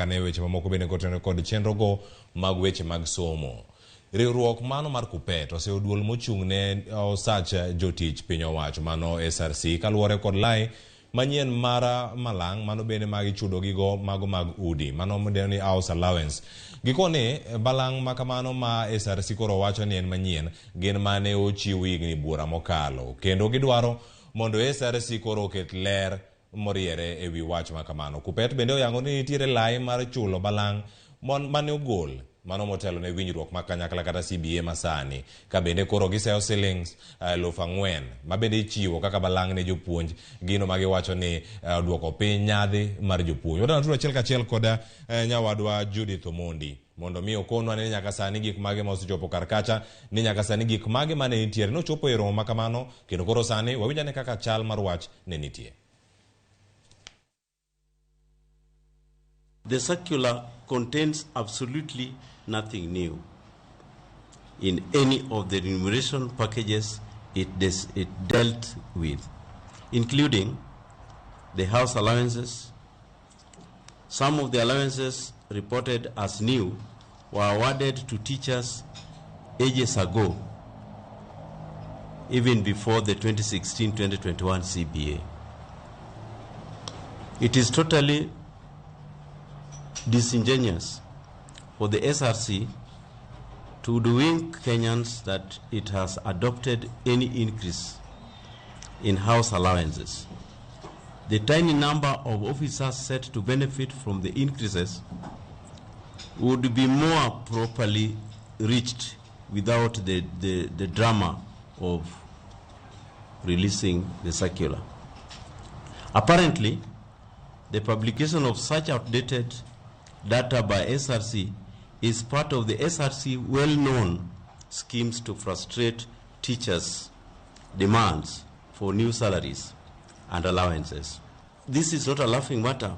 Ne weche mamoko bende kotenore kod chenrogo mag weche mag somo. Riwruok mano mar KUPPET oseyo duol mochung' ne osach jotich piny owacho mano SRC kaluwore kod lai manyien mar malang' mano bende mag ichudo gigo mago mag udi mano midendo ni house allowance. Gikoni balang' ma kamano ma SRC koro wacho ni en manyien gin mane ochiw higni buora mokalo kendo gidwaro mondo SRC koro oket ler moriere e wi wach ma kamano. KUPPET bende oyango ni nitiere lai mar chulo balang' mane ogol mano motelo ne winjruok ma kanyakla kata CBA masani ka bende koro giseyo silings 4,000 ma bende ichiwo kaka balang' ne jopuonj gino ma giwacho ni oduoko piny nyadhi mar jopuonj. Wadwa tudo achiel kachiel kod nyawadwa Judith Omondi mondo mi okonwa ni nyaka sani gik mage ma osechopo kar kacha ni nyaka sani gik mage mane nitiere nochopo e romo ma kamano kendo koro sani wawinj ane kaka chal mar wach ne nitie. The circular contains absolutely nothing new in any of the remuneration packages it dealt with, including the house allowances. Some of the allowances reported as new were awarded to teachers ages ago, even before the 2016-2021 CBA. It is totally disingenuous for the SRC to hoodwink Kenyans that it has adopted any increase in house allowances. The tiny number of officers set to benefit from the increases would be more properly reached without the drama of releasing the circular. Apparently, the publication of such outdated data by SRC is part of the SRC well-known schemes to frustrate teachers' demands for new salaries and allowances. This is not a laughing matter,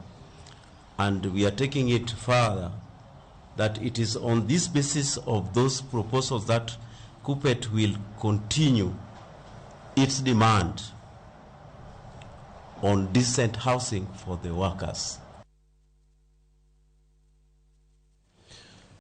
and we are taking it further, that it is on this basis of those proposals that KUPPET will continue its demand on decent housing for the workers.